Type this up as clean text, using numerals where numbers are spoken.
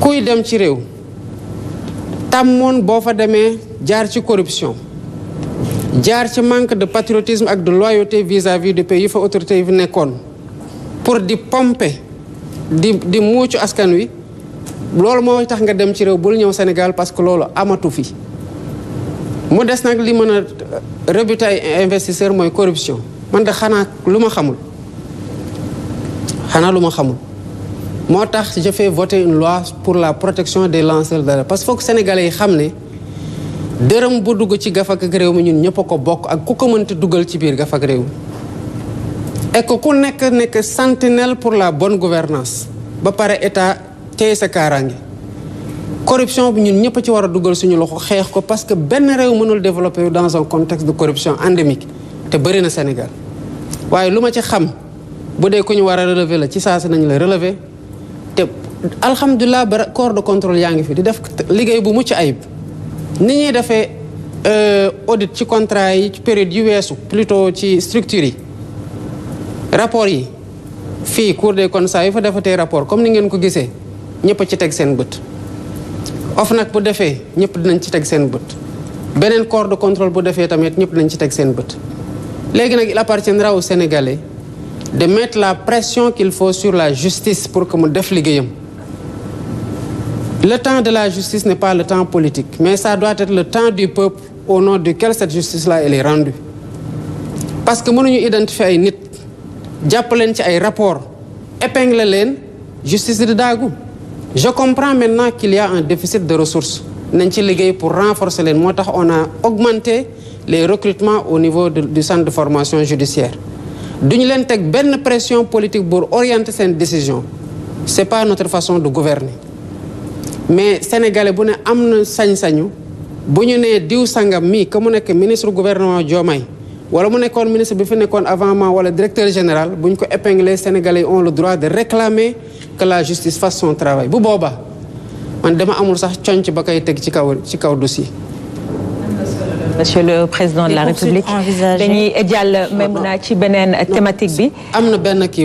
kuy dem ci réew tàmmoon boo fa demee jaar ci corruption jaar ci manque de patriotisme ak de loyauté vis-à-vis du pays yi fa autorité yi fi nekkoon pour di pomper di muucu askan wi loolu moo tax nga dem ci réew bul ñëw Sénégal parce que loolu amatu fi mu des nag li mën a rebuter ay investisseurs mooy corruption man de xanaa lu ma xamul moo tax je fais voter une loi pour la protection des lanceurs d'alerte parce que foog sénégalais yi xam ne dërëm bu dugg ci gafak ak réew mi ñun ñëpp a ko bokk ak ku ko mënti dugal ci biir gafak réew mi et que ku nekk sentinelle pour la bonne gouvernance ba pare état tey sa kaaraange corruption bi ñun ñëpp a ci war a dugal suñu loxo xeex ko parce que benn réew mënul développer dans un contexte de corruption endémique te bëri na Sénégal waaye lu ma ci xam bu dee ku ñu war a relever la ci saa si nañu la relever te alhamdulilah ba corps de contrôle yaa ngi fi di def liggéey bu mucc ayib ni ñuy defee audit ci contrat yi ci période yu weesu plutôt ci structure yi rapport yi fii Cour des comptes yi fa defatee rapport comme ni ngeen ko gisee ñëpp a ci teg seen bët OFNAC bu defee ñëpp dinañ ci teg seen bët beneen corps de contrôle bu defee tamit ñëpp dinañ ci teg seen bët léegi nag il appartiendra aux Sénégalais de mettre la pression qu'il faut sur la justice pour que mu def liggéeyam. Le temps de la justice n'est pas le temps politique, mais ça doit être le temps du peuple au nom duquel cette justice-là elle est rendue. Parce que mënuñu identifier ay nit jàpp leen ci ay rapport épingler leen justice di daagu. Je comprends maintenant qu'il y a un déficit de ressources nañ ci liggéey pour renforcer leen moo tax on a augmenté les recrutements au niveau du centre de formation judiciaire. duñu leen teg benn pression politique pour orienter seen décision c'est pas notre façon de gouverner mais sénégalais bu ne am na sañ-sañu bu ñu nee diw sangam mii que mu nekk ministre gouvernement Diomaye wala mu nekkoon ministre bi fi nekkoon avant moi wala directeur général bu ñu ko épingler sénégalais ont le droit de réclamer que la justice fasse son travail bu boobaa man dama amul sax conc ba koy teg ci kaw dossier. Monsieur le Président de la République dañuy jàll même naa ci beneen thématique bi. am na benn kii